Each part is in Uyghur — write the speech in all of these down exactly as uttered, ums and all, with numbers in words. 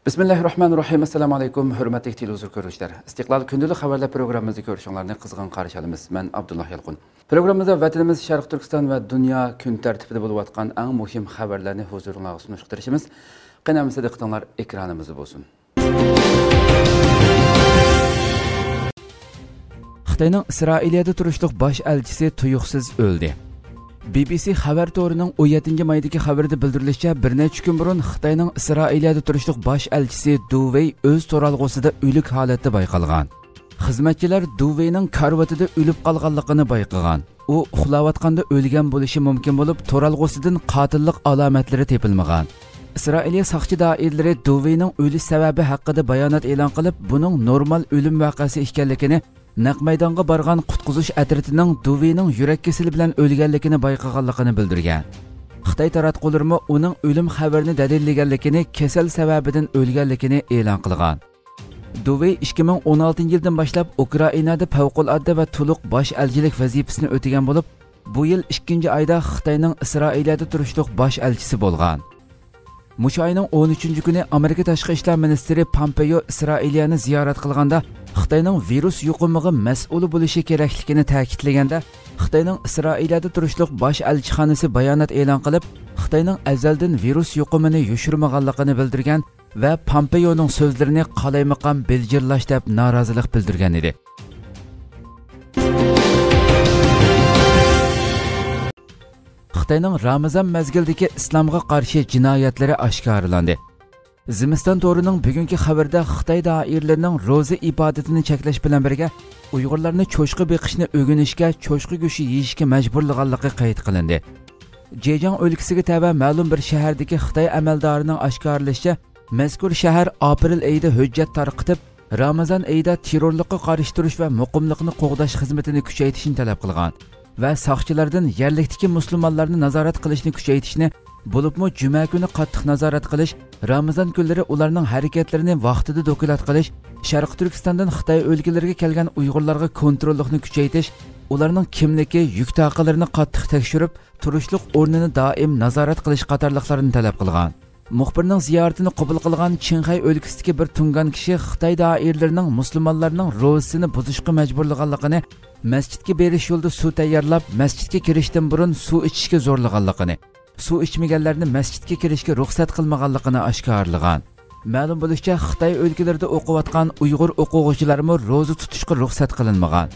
بىسمىللاھىررەھمانىررەھىم. ئەسسالامۇ ئەلەيكۇم، ھۆرمەتلىك تېلېۋىزور كۆرۈشلەر. ئىستىقلال كۈندىلىك خەۋەرلەر پروگراممىمىزدا كۆرۈشۈڭلارنى قىزغىن قارشى ئالىمىز. مەن ئابدۇللا يالقۇن. پروگراممىمىزدا ۋەتىنىمىز شەرقىي تۈركىستان ۋە دۇنيا كۈن تەرتىپىدە بولۇۋاتقان ئەڭ مۇھىم خەۋەرلەرنى ھۇزۇرۇڭلارغا سۇنۇشقا تىرىشىمىز. قېنى ئەمىسە دىققىتىڭلار ئېكرانىمىزدا بولسۇن. خىتاينىڭ ئىسرائىلىيەدە تۇرۇشلۇق باش ئەلچىسى تۇيۇقسىز ئۆلدى. بى بى سى خەۋەر تورىنىڭ ئون يەتتىنچى مايدىكى خەۋىرىدە بىلدۈرۈلۈشىچە، بىر نەچچە كۈن بۇرۇن خىتاينىڭ ئىسرائىلىيەدە تۇرۇشلۇق باش ئەلچىسى دۇ ۋېي ئۆز تۇرالغۇسىدا ئۆلۈك ھالەتتە بايقالغان. خىزمەتچىلەر دۇ ۋېينىڭ كارىۋىتىدا ئۆلۈپ قالغانلىقىنى بايقىغان. ئۇ ئۇخلاۋاتقاندا ئۆلگەن بولۇشى مۇمكىن بولۇپ، تۇرالغۇسىدىن قاتىللىق ئالامەتلىرى تېپىلمىغان. ئىسرائىلىيە ساقچى دائىرىلىرى دۇ ۋېينىڭ ئۆلۈش سەۋەبى ھەققىدە بايانات ئېلان قىلىپ، بۇنىڭ نورمال ئۆلۈم ۋەقەسى ئىكەنلىكىنى، نەق مەيدانغا بارغان قۇتقۇزۇش ئەترىتىنىڭ دۇ ۋېينىڭ يۈرەك كېسىلى بىلەن ئۆلگەنلىكىنى بايقىغانلىقىنى بىلدۈرگەن. خىتاي تاراتقۇلىرىمۇ ئۇنىڭ ئۆلۈم خەۋىرىنى دەلىللىگەنلىكىنى، كېسەل سەۋەبىدىن ئۆلگەنلىكىنى ئېلان قىلغان. دۇ ۋېي ئىككى مىڭ ئون ئالتىنچى يىلدىن باشلاپ ئۇكرائىنادا پەۋقۇلئاددە ۋە تولۇق باش ئەلچىلىك ۋەزىپىسىنى ئۆتىگەن بولۇپ، بۇ يىل ئىككىنچى ئايدا خىتاينىڭ ئىسرائىلىيەدە تۇرۇشلۇق باش ئەلچىسى بولغان. مۇشۇ ئاينىڭ ئون ئۈچىنچى كۈنى ئامېرىكا تاشقى ئىشلار مىنىستىرى پامپېيو ئىسرائىلىيەنى زىيارەت قىلغاندا، خىتاينىڭ ۋىرۇس يۇقۇمىغا مەسئۇل بولۇشى كېرەكلىكىنى تەكىتلىگەندە، خىتاينىڭ ئىسرائىلىيەدە تۇرۇشلۇق باش ئەلچىخانىسى بايانات ئېلان قىلىپ، خىتاينىڭ ئەزەلدىن ۋىرۇس يۇقۇمىنى يوشۇرمىغانلىقىنى بىلدۈرگەن ۋە پامپېيونىڭ سۆزلىرىنى قالايمىقان بىلجىرلاش دەپ نارازىلىق بىلدۈرگەن ئىدى. خىتاينىڭ رامىزان مەزگىلىدىكى ئىسلامغا قارشى جىنايەتلىرى ئاشكارىلاندى. زىمىستان تورىنىڭ بۈگۈنكى خەۋىرىدە خىتاي دائىرىلىرىنىڭ روزا ئىبادىتىنى چەكلەش بىلەن بىرگە، ئۇيغۇرلارنى چوشقا بېقىشنى ئۆگىنىشكە، چوشقا گۆشى يېيىشكە مەجبۇرلىغانلىقى قەيت قىلىندى. جېجياڭ ئۆلكىسىگە تەۋە مەلۇم بىر شەھەردىكى خىتاي ئەمەلدارىنىڭ ئاشكارىلىشىچە، مەزكۇر شەھەر ئاپرېل ئېيىدا ھۆججەت تارقىتىپ، رامىزان ئېيىدا تېررورلۇققا قارشى تۇرۇش ۋە مۇقىملىقنى قوغداش خىزمىتىنى كۈچەيتىشنى تەلەپ قىلغان ۋە ساقچىلاردىن يەرلىكتىكى مۇسۇلمانلارنى نازارەت قىلىشنى كۈچەيتىشنى، بولۇپمۇ جۈمە كۈنى قاتتىق نازارەت قىلىش، رامىزان كۈنلىرى ئۇلارنىڭ ھەرىكەتلىرىنى ۋاقتىدا دوكلات قىلىش، شەرقىي تۈركىستاندىن خىتاي ئۆلكىلىرىگە كەلگەن ئۇيغۇرلارغا كونتروللۇقنى كۈچەيتىش، ئۇلارنىڭ كىملىكى، يۈك تاقىلىرىنى قاتتىق تەكشۈرۈپ، تۇرۇشلۇق ئورنىنى دائىم نازارەت قىلىش قاتارلىقلارنى تەلەپ قىلغان. مۇخبىرنىڭ زىيارىتىنى قوبۇل قىلغان چىڭخەي ئۆلكىسىدىكى بىر تۇڭگان كىشى خىتاي دائىرىلىرىنىڭ مۇسۇلمانلارنىڭ روزىسىنى بۇزۇشقا مەجبۇرلىغانلىقىنى، مەسچىتكە بېرىش يولىدا سۇ تەييارلاپ، مەسچىتكە كىرىشتىن بۇرۇن سۇ ئىچىشكە زورلىغانلىقىنى، سۇ ئىچمىگەنلەرنى مەسچىتكە كىرىشكە رۇخسەت قىلمىغانلىقىنى ئاشكارىلىغان. مەلۇم بولۇشىچە، خىتاي ئۆلكىلىرىدە ئوقۇۋاتقان ئۇيغۇر ئوقۇغۇچىلارمۇ روزا تۇتۇشقا رۇخسەت قىلىنمىغان.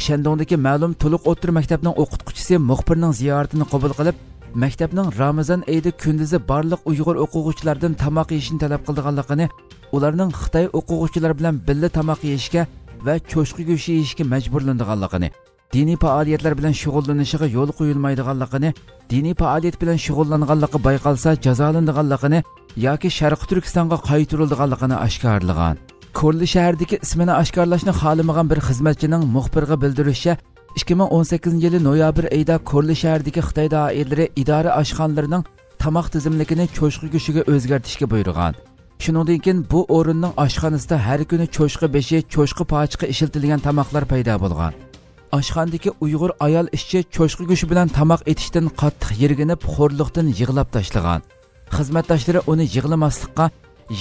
شەندۇڭدىكى مەلۇم تولۇق ئوتتۇرا مەكتەپنىڭ ئوقۇتقۇچىسى مۇخبىرنىڭ زىيارىتىنى قوبۇل قىلىپ، مەكتەپنىڭ رامىزان ئېيىدا كۈندۈزى بارلىق ئۇيغۇر ئوقۇغۇچىلاردىن تاماق يېيىشنى تەلەپ قىلىدىغانلىقىنى، ئۇلارنىڭ خىتاي ئوقۇغۇچىلار بىلەن بىللە تاماق يېيىشكە ۋە چوشقا گۆشى يېيىشكە مەجبۇرلىنىدىغانلىقىنى، دىنىي پائالىيەتلەر بىلەن شۇغۇللىنىشىغا يول قويۇلمايدىغانلىقىنى، دىنىي پائالىيەت بىلەن شۇغۇللانغانلىقى بايقالسا جازالىنىدىغانلىقىنى ياكى شەرقىي تۈركىستانغا قايتۇرۇلىدىغانلىقىنى ئاشكارىلىغان. كورلا شەھىرىدىكى ئىسمىنى ئاشكارىلاشنى خالىمىغان بىر خىزمەتچىنىڭ مۇخبىرغا بىلدۈرۈشىچە، ئىككى مىڭ ئون سەككىزىنچى يىلى نويابىر ئېيىدا كورلا شەھىرىدىكى خىتاي دائىرىلىرى ئىدارە ئاشخانىلىرىنىڭ تاماق تىزىملىكىنى چوشقا گۆشىگە ئۆزگەرتىشكە بۇيرۇغان. شۇنىڭدىن كېيىن بۇ ئورۇننىڭ ئاشخانىسىدا ھەر كۈنى چوشقا بېشى، چوشقا پاچىقى ئىشلىتىلگەن تاماقلار پەيدا بولغان. ئاشخانىدىكى ئۇيغۇر ئايال ئىشچى چوشقا گۆشى بىلەن تاماق ئېتىشتىن قاتتىق يىرگىنىپ، خورلۇقتىن يىغلاپ تاشلىغان. خىزمەتداشلىرى ئۇنى يىغلىماسلىققا،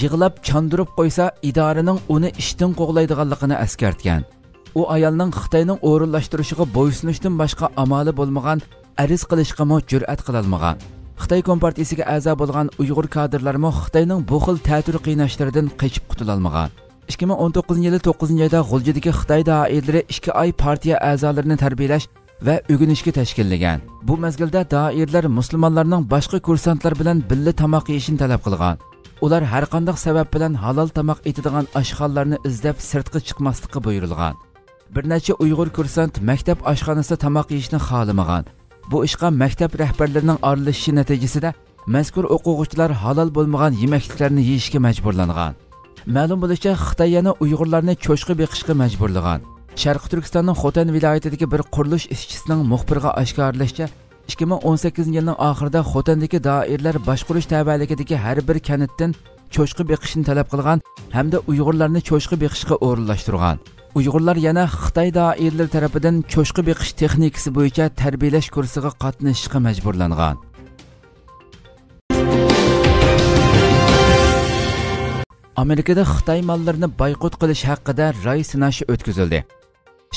يىغلاپ چاندۇرۇپ قويسا، ئىدارىنىڭ ئۇنى ئىشتىن قوغلايدىغانلىقىنى ئەسكەرتكەن. ئۇ ئايالنىڭ خىتاينىڭ ئورۇنلاشتۇرۇشىغا بويسۇنۇشتىن باشقا ئامالى بولمىغان، ئەرز قىلىشقىمۇ جۈرئەت قىلالمىغان. خىتاي كومپارتىيىسىگە ئەزا بولغان ئۇيغۇر كادىرلارمۇ خىتاينىڭ بۇ خىل تەتۈر قىيناشلىرىدىن قېچىپ قۇتۇلالمىغان. ئىككى مىڭ ئون توققۇزىنچى يىلى توققۇزىنچى ئايدا غۇلجىدىكى خىتاي دائىرىلىرى ئىككى ئاي پارتىيە ئەزالىرىنى تەربىيەلەش ۋە ئۆگىنىشكە تەشكىللىگەن. بۇ مەزگىلدە دائىرىلەر مۇسۇلمانلارنىڭ باشقا كۇرسانتلار بىلەن بىللە تاماق يېيىشىنى تەلەپ قىلغان. ئۇلار ھەرقانداق سەۋەب بىلەن ھالال تاماق ئېتىدىغان ئاشخانىلارنى ئىزدەپ سىرتقا چىقماسلىققا بۇيرۇلغان. بىر نەچچە ئۇيغۇر كۇرسانت مەكتەپ ئاشخانىسىدا تاماق يېيىشنى خالىمىغان. بۇ ئىشقا مەكتەپ رەھبەرلىرىنىڭ ئارىلىشىشى نەتىجىسىدە، مەزكۇر ئوقۇغۇچىلار ھالال بولمىغان يېمەكلىكلەرنى يېيىشكە مەجبۇرلانغان. مەلۇم بولۇشىچە، خىتاي يەنە ئۇيغۇرلارنى چوشقا بېقىشقا مەجبۇرلىغان. شەرقىي تۈركىستاننىڭ خوتەن ۋىلايىتىدىكى بىر قۇرۇلۇش ئىشچىسىنىڭ مۇخبىرغا ئاشكارىلىشىچە، ئىككى مىڭ ئون سەككىزىنچى يىلنىڭ ئاخىرىدا خوتەندىكى دائىرىلەر باشقۇرۇش تەۋەلىكىدىكى ھەر بىر كەنتتىن چوشقا بېقىشنى تەلەپ قىلغان ھەمدە ئۇيغۇرلارنى چوشقا بېقىشقا ئورۇنلاشتۇرغان. ئۇيغۇرلار يەنە خىتاي دائىرىلىرى تەرىپىدىن چوشقا بېقىش تېخنىكىسى بويىچە تەربىيەلەش كۇرسىغا قاتنىشىشقا مەجبۇرلانغان. ئامېرىكىدا خىتاي ماللىرىنى بايقۇت قىلىش ھەققىدە راي سىناش ئۆتكۈزۈلدى.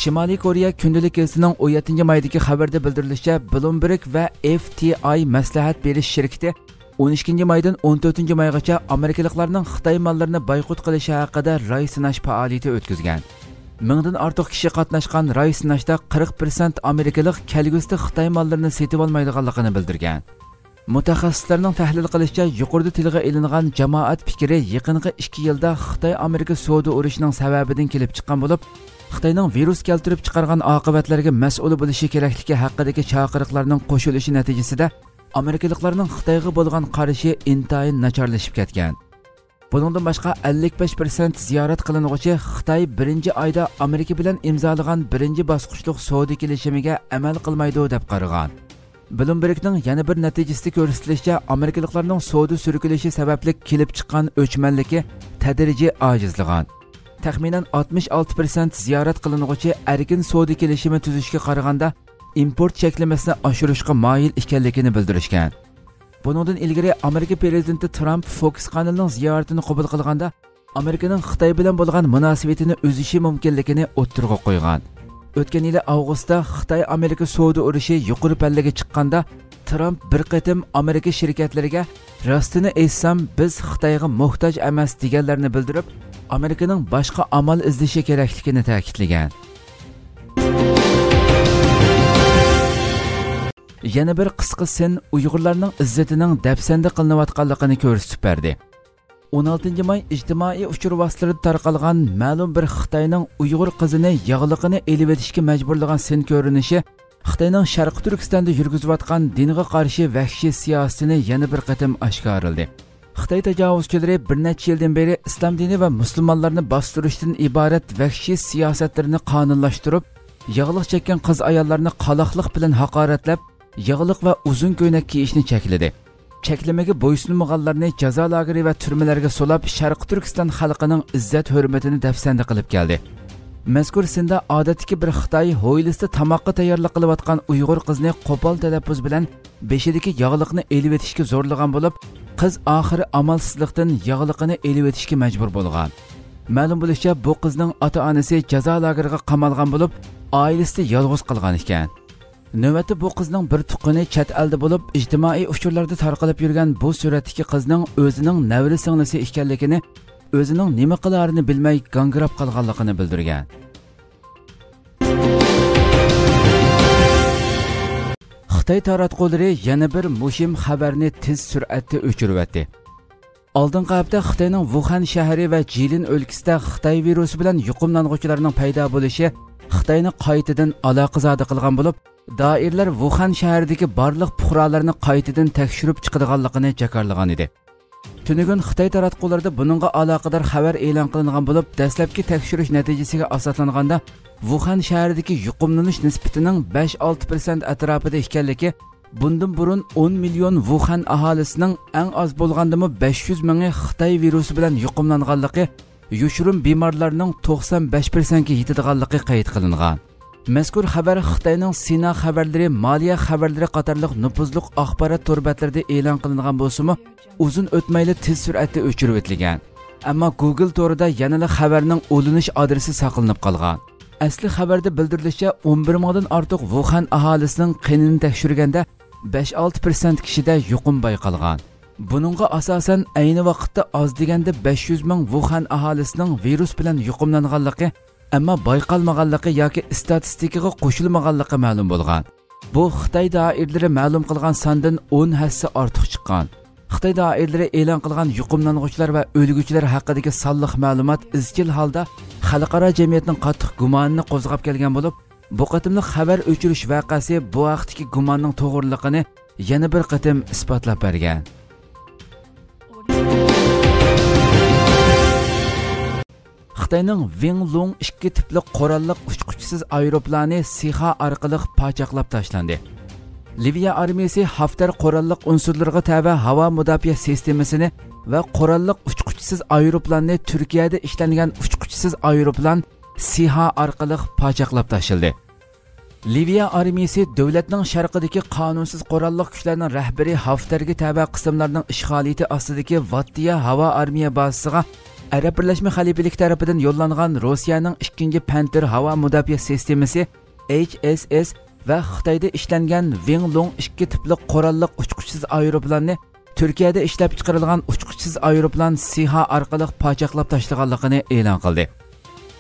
شىمالىي كورېيە كۈندىلىك گېزىتىنىڭ ئون يەتتىنچى مايدىكى خەۋىرىدە بىلدۈرۈلۈشىچە، بلومبېرگ ۋە ئېف تى ئاي مەسلىھەت بېرىش شىركىتى ئون ئىككىنچى مايدىن ئون تۆتىنچى مايغىچە ئامېرىكىلىقلارنىڭ خىتاي ماللىرىنى بايقۇت قىلىشى ھەققىدە راي سىناش پائالىيىتى ئۆتكۈزگەن. مىڭدىن ئارتۇق كىشى قاتناشقان راي سىناشتا قىرىق پىرسەنت ئامېرىكىلىق كەلگۈسىدە خىتاي ماللىرىنى سېتىۋالمايدىغانلىقىنى بىلدۈرگەن. مۇتەخەسسىسلەرنىڭ تەھلىل قىلىشىچە، يۇقىرىدا تىلغا ئېلىنغان جامائەت پىكرى يېقىنقى ئىككى يىلدا خىتاي ئامېرىكا سودا ئۇرۇشىنىڭ سەۋەبىدىن كېلىپ چىققان بولۇپ، خىتاينىڭ ۋىرۇس كەلتۈرۈپ چىقارغان ئاقىۋەتلەرگە مەسئۇل بولۇشى كېرەكلىكى ھەققىدىكى چاقىرىقلارنىڭ قوشۇلۇشى نەتىجىسىدە ئامېرىكىلىقلارنىڭ خىتايغا بولغان قارىشى ئىنتايىن ناچارلىشىپ كەتكەن. بۇنىڭدىن باشقا، ئەللىك بەش پىرسەنت زىيارەت قىلىنغۇچى خىتاي بىرىنچى ئايدا ئامېرىكا بىلەن ئىمزالىغان بىرىنچى باسقۇچلۇق سودا كېلىشىمىگە ئەمەل قىلمايدۇ، دەپ قارىغان. بلومبېرگنىڭ يەنە بىر نەتىجىسىدە كۆرسىتىلىشىچە، ئامېرىكىلىقلارنىڭ سودا سۈركىلىشى سەۋەبلىك كېلىپ چىققان ئۆچمەنلىكى تەدرىجىي ئاجىزلىغان. تەخمىنەن ئاتمىش ئالتە پىرسەنت زىيارەت قىلىنغۇچى ئەركىن سودا كېلىشىمى تۈزۈشكە قارىغاندا ئىمپورت چەكلىمىسىنى ئاشۇرۇشقا مايىل ئىكەنلىكىنى بىلدۈرۈشكەن. بۇنىڭدىن ئىلگىرى ئامېرىكا پىرېزىدېنتى ترامپ فوكس قانىلىنىڭ زىيارىتىنى قوبۇل قىلغاندا، ئامېرىكىنىڭ خىتاي بىلەن بولغان مۇناسىۋىتىنى ئۈزۈشى مۇمكىنلىكىنى ئوتتۇرىغا قويغان. ئۆتكەن يىلى ئاۋغۇستتا خىتاي ئامېرىكا سودا ئۇرۇشى يۇقىرى پەللىگە چىققاندا، ترامپ بىر قېتىم ئامېرىكا شىركەتلىرىگە، «راستىنى ئېيتسام، بىز خىتايغا موھتاج ئەمەس» دېگەنلەرنى بىلدۈرۈپ، ئامېرىكىنىڭ باشقا ئامال ئىزدىشى كېرەكلىكىنى تەكىتلىگەن. يەنە بىر قىسقا سىن ئۇيغۇرلارنىڭ ئىززىتىنىڭ دەپسەندە قىلىنىۋاتقانلىقىنى كۆرسىتىپ بەردى. ئون ئالتىنچى ماي ئىجتىمائىي ئۇچۇر ۋاسىتىلىرىدا تارقالغان مەلۇم بىر خىتاينىڭ ئۇيغۇر قىزىنى ياغلىقىنى ئېلىۋېتىشكە مەجبۇرلىغان سىن كۆرۈنۈشى خىتاينىڭ شەرقىي تۈركىستاندا يۈرگۈزۈۋاتقان دىنغا قارشى ۋەھشىي سىياسىتىنى يەنە بىر قېتىم ئاشكارىلىدى. خىتاي تاجاۋۇزچىلىرى بىر نەچچە يىلدىن بېرى ئىسلام دىنى ۋە مۇسۇلمانلارنى باستۇرۇشتىن ئىبارەت ۋەھشىي سىياسەتلىرىنى قانۇنلاشتۇرۇپ، ياغلىق چەككەن قىز-ئاياللارنى قالاقلىق بىلەن ھاقارەتلەپ، ياغلىق ۋە ئۇزۇن كۆينەك كىيىشنى چەكلىدى. چەكلىمىگە بويسۇنمىغانلارنى جازا لاگېرى ۋە تۈرمىلەرگە سولاپ، شەرقىي تۈركىستان خەلقىنىڭ ئىززەت-ھۆرمىتىنى دەپسەندە قىلىپ كەلدى. مەزكۇر سىندا ئادەتتىكى بىر خىتاي ھويلىسىدا تاماققا تەييارلىق قىلىۋاتقان ئۇيغۇر قىزنى قوپال تەلەپپۇز بىلەن بېشىدىكى ياغلىقنى ئېلىۋېتىشكە زورلىغان بولۇپ، قىز ئاخىرى ئامالسىزلىقتىن ياغلىقىنى ئېلىۋېتىشكە مەجبۇر بولغان. مەلۇم بولۇشىچە، بۇ قىزنىڭ ئاتا-ئانىسى جازا لاگېرىغا قامالغان بولۇپ، ئائىلىسىدە يالغۇز قالغان ئىكەن. نۆۋەتتە بۇ قىزنىڭ بىر تۇغقىنى چەت ئەلدە بولۇپ، ئىجتىمائىي ئۇچۇرلاردا تارقىلىپ يۈرگەن بۇ سۈرەتتىكى قىزنىڭ ئۆزىنىڭ نەۋرە سىڭلىسى ئىكەنلىكىنى، ئۆزىنىڭ نېمە قىلارىنى بىلمەي گاڭگىراپ قالغانلىقىنى بىلدۈرگەن. خىتاي تاراتقۇلىرى يەنە بىر مۇھىم خەۋەرنى تېز سۈرئەتتە ئۆچۈرۈۋەتتى. ئالدىنقى ھەپتە خىتاينىڭ ۋۇخەن شەھىرى ۋە جىلىن ئۆلكىسىدە خىتاي ۋىرۇسى بىلەن يۇقۇملانغۇچىلارنىڭ پەيدا بولۇشى خىتاينى قايتىدىن ئالاقىزادە قىلغان بولۇپ، دائىرىلەر ۋۇخەن شەھىرىدىكى بارلىق پۇقرالارنى قايتىدىن تەكشۈرۈپ چىقىدىغانلىقىنى جاكارلىغان ئىدى. تۈنۈگۈن خىتاي تاراتقۇلىرىدا بۇنىڭغا ئالاقىدار خەۋەر ئېلان قىلىنغان بولۇپ، دەسلەپكى تەكشۈرۈش نەتىجىسىگە ئاساسلانغاندا، ۋۇخەن شەھىرىدىكى يۇقۇملىنىش نىسبىتىنىڭ بەش ئالتە پىرسەنت ئەتراپىدا ئىكەنلىكى، بۇندىن بۇرۇن ئون مىليون ۋۇخەن ئاھالىسىنىڭ ئەڭ ئاز بولغاندىمۇ بەش يۈز مىڭى خىتاي ۋىرۇسى بىلەن يۇقۇملانغانلىقى، يوشۇرۇن بىمارلارنىڭ توقسان بەش پىرسەنتكە يېتىدىغانلىقى قەيت قىلىنغان. مەزكۇر خەۋەر خىتاينىڭ سىنا خەۋەرلىرى، مالىيە خەۋەرلىرى قاتارلىق نوپۇزلۇق ئاخبارات تور بەتلىرىدە ئېلان قىلىنغان بولسىمۇ، ئۇزۇن ئۆتمەيلا تېز سۈرئەتتە ئۆچۈرۈۋېتىلگەن. ئەمما گوگل تورىدا يەنىلا خەۋەرنىڭ ئۇلىنىش ئادرېسى ساقلىنىپ قالغان. ئەسلى خەۋەردە بىلدۈرۈلۈشىچە، ئون بىر مىڭدىن ئارتۇق ۋۇخەن ئاھالىسىنىڭ قېنىنى تەكشۈرگەندە، بەش ئالتە پىرسەنت كىشىدە يۇقۇم بايقالغان. بۇنىڭغا ئاساسەن، ئەينى ۋاقىتتا ئاز دېگەندە بەش يۈز مىڭ ۋۇخەن ئاھالىسىنىڭ ۋىرۇس بىلەن يۇقۇملانغانلىقى، ئەمما بايقالمىغانلىقى ياكى ئىستاتىستىكىغا قوشۇلمىغانلىقى مەلۇم بولغان. بۇ خىتاي دائىرىلىرى مەلۇم قىلغان ساندىن ئون ھەسسە ئارتۇق چىققان. خىتاي دائىرىلىرى ئېلان قىلغان يۇقۇملانغۇچىلار ۋە ئۆلگۈچىلەر ھەققىدىكى سانلىق مەلۇمات ئىزچىل ھالدا خەلقئارا جەمئىيەتنىڭ قاتتىق گۇمانىنى قوزغاپ كەلگەن بولۇپ، بۇ قېتىملىق خەۋەر ئۆچۈرۈش ۋەقەسى بۇ ھەقتىكى گۇماننىڭ توغرىلىقىنى يەنە بىر قېتىم ئىسپاتلاپ بەرگەن. خىتاينىڭ ۋېڭ لۇڭ ئىككى تىپلىق قوراللىق ئۇچقۇچىسىز ئايروپىلانى سىخا ئارقىلىق پاچاقلاپ تاشلاندى. لىۋىيە ئارمىيىسى ھافتەر قوراللىق ئۇنسۇرلىرىغا تەۋە ھاۋا مۇداپىئە سىستېمىسىنى ۋە قوراللىق ئۇچقۇچىسىز ئايروپىلاننى تۈركىيەدە ئىشلەنگەن ئۇچقۇچىسىز ئايروپىلان سىھا ئارقىلىق پاچاقلاپ تاشلىدى. لىۋىيە ئارمىيىسى دۆلەتنىڭ شەرقىدىكى قانۇنسىز قوراللىق كۈچلەرنىڭ رەھبىرى ھافتەرگە تەۋە قىسىملارنىڭ ئىشغالىيىتى ئاستىدىكى ۋاتتىيە ھاۋا ئارمىيە بازىسىغا ئەرەب بىرلەشمە خەلىپىلىكى تەرىپىدىن يوللانغان روسىيەنىڭ ئىككىنچى پەنتېر ھاۋا مۇداپىئە سىستېمىسى، ئېيچ ئېس ئېس، ۋە خىتايدا ئىشلەنگەن ۋېڭ لۇڭ ئىككى تىپلىق قوراللىق ئۇچقۇچىسىز ئايروپىلاننى تۈركىيەدە ئىشلەپچىقىرىلغان ئۇچقۇچىسىز ئايروپىلان سىھا ئارقىلىق پاچاقلاپ تاشلىغانلىقىنى ئېلان قىلدى.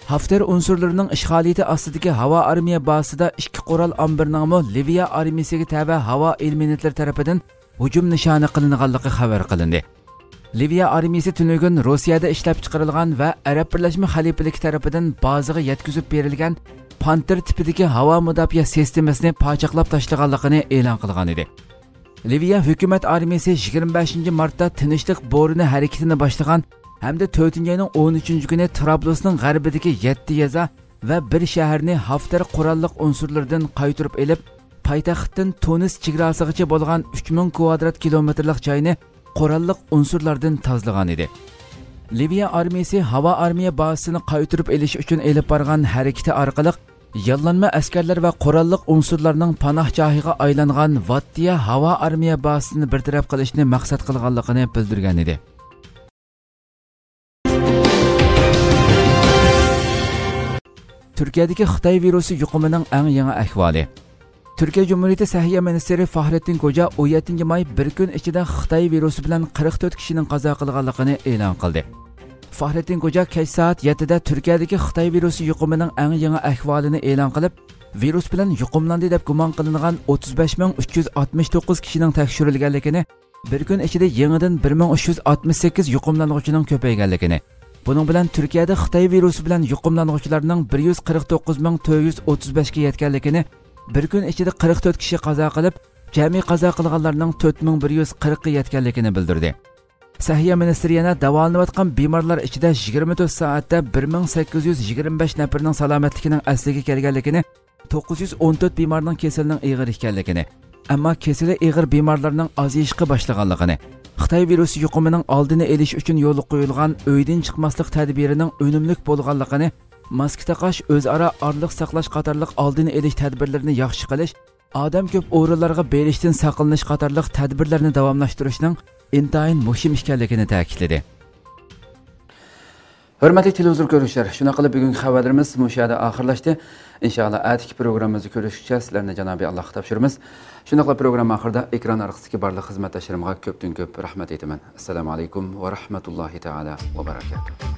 ھافتېر ئۇنسۇرلىرىنىڭ ئىشغالىيىتى ئاستىدىكى ھاۋا ئارمىيە بازىسىدا ئىككى قورال ئامبىرىنىڭمۇ لىۋىيە ئارمىيىسىگە تەۋە ھاۋا ئېلېمېنتلىرى تەرىپىدىن ھۇجۇم نىشانى قىلىنغانلىقى خەۋەر قىلىندى. لىۋىيە ئارمىيىسى تۈنۈگۈن روسىيەدە ئىشلەپچىقىرىلغان ۋە ئەرەب بىرلەشمە خەلىپىلىكى تەرىپىدىن بازىغا يەتكۈزۈپ بېرىلگەن پانتېر تىپىدىكى ھاۋا مۇداپىئە سىستېمىسىنى پاچاقلاپ تاشلىغانلىقىنى ئېلان قىلغان ئىدى. لىۋىيە ھۆكۈمەت ئارمىيىسى يىگىرمە بەشىنچى مارتتا تىنچلىق بورىنى ھەرىكىتىنى باشلىغان ھەمدە تۆتىنچى ئاينىڭ ئون ئۈچىنچى كۈنى ترابلۇسنىڭ غەربىدىكى يەتتە يېزا ۋە بىر شەھەرنى ھافتېر قوراللىق ئۇنسۇرلىرىدىن قايتۇرۇپ ئېلىپ، پايتەختتىن تۇنىس چېگراسىغىچە بولغان ئۈچ مىڭ كۋادرات كىلومېتىرلىق جاينى قوراللىق ئۇنسۇرلاردىن تازىلىغان ئىدى. لىۋىيە ئارمىيىسى ھاۋا ئارمىيە بازىسىنى قايتۇرۇپ ئېلىش ئۈچۈن ئېلىپ بارغان ھەرىكىتى ئارقىلىق ياللانما ئەسكەرلەر ۋە قوراللىق ئۇنسۇرلارنىڭ پاناھگاھىغا ئايلانغان ۋاتتىيە ھاۋا ئارمىيە بازىسىنى بىر تەرەپ قىلىشنى مەقسەت قىلغانلىقىنى بىلدۈرگەن ئىدى. تۈركىيەدىكى خىتاي ۋىرۇسى يۇقۇمىنىڭ ئەڭ يېڭى ئەھۋالى. تۈركىيە جۇمھۇرىيىتى سەھىيە مىنىستىرى فاھرېتتىن كوجا ئون يەتتىنچى ماي بىر كۈن ئىچىدە خىتاي ۋىرۇسى بىلەن قىرىق تۆت كىشىنىڭ قازا قىلغانلىقىنى ئېلان قىلدى. فاھرېتتىن كوجا كەچ سائەت يەتتىدە تۈركىيەدىكى خىتاي ۋىرۇسى يۇقۇمىنىڭ ئەڭ يېڭى ئەھۋالىنى ئېلان قىلىپ، ۋىرۇس بىلەن يۇقۇملاندى دەپ گۇمان قىلىنغان ئوتتۇز بەش مىڭ ئۈچ يۈز ئاتمىش توققۇز كىشىنىڭ تەكشۈرۈلگەنلىكىنى، بىر كۈن ئىچىدە يېڭىدىن بىر مىڭ ئۈچ يۈز ئاتمىش سەككىز يۇقۇملانغۇچىنىڭ كۆپەيگەنلىكىنى، بۇنىڭ بىلەن تۈركىيەدە خىتاي ۋىرۇسى بىلەن يۇقۇملانغۇچىلارنىڭ بىر يۈز قىرىق توققۇز مىڭ تۆت يۈز ئوتتۇز بەشكە يەتكەنلىكىنى، بىر كۈن ئىچىدە قىرىق تۆت كىشى قازا قىلىپ، جەمئىي قازا قىلغانلارنىڭ تۆت مىڭ بىر يۈز قىرىققا يەتكەنلىكىنى بىلدۈردى. سەھىيە مىنىستىرى يەنە داۋالىنىۋاتقان بىمارلار ئىچىدە يىگىرمە تۆت سائەتتە بىر مىڭ سەككىز يۈز يىگىرمە بەش نەپىرىنىڭ سالامەتلىكىنىڭ ئەسلىگە كەلگەنلىكىنى، توققۇز يۈز ئون تۆت بىمارنىڭ كېسىلىنىڭ ئېغىر ئىكەنلىكىنى، ئەمما كېسىلى ئېغىر بىمارلارنىڭ ئازىيىشقا باشلىغانلىقىنى، خىتاي ۋىرۇسى يۇقۇمىنىڭ ئالدىنى ئېلىش ئۈچۈن يولغا قويۇلغان ئۆيدىن چىقماسلىق تەدبىرىنىڭ ئۈنۈملۈك بولغانلىقىنى، ماسكا تاقاش، ئۆزئارا ئارىلىق ساقلاش قاتارلىق ئالدىنى ئېلىش تەدبىرلىرىنى ياخشى قىلىش، ئادەم كۆپ ئورۇنلارغا بېرىشتىن ساقلىنىش قاتارلىق تەدبىرلەرنى داۋاملاشتۇرۇشنىڭ ئىنتايىن مۇھىم ئىكەنلىكىنى تەكىتلىدى. ھۆرمەتلىك تېلېۋىزور كۆرۈشلەر، شۇنداق قىلىپ بۈگۈنكى خەۋەرلىرىمىز مۇشۇ يەردە ئاخىرلاشتى. ئىنشائاللا، ئەتىكى پروگراممىمىزدا كۆرۈشكىچە سىلەرنى جانابى ئاللاھقا تاپشۇرىمىز. شۇنداقلا پروگرامما ئاخىرىدا ئېكران ئارقىسىدىكى بارلىق خىزمەتداشلىرىمغا كۆپتىن كۆپ رەھمەت ئېيتىمەن. ئەسسالامۇ ئەلەيكۇم ۋە رەھمەتۇللاھى تائالا ۋە بەرەكاتۇھ.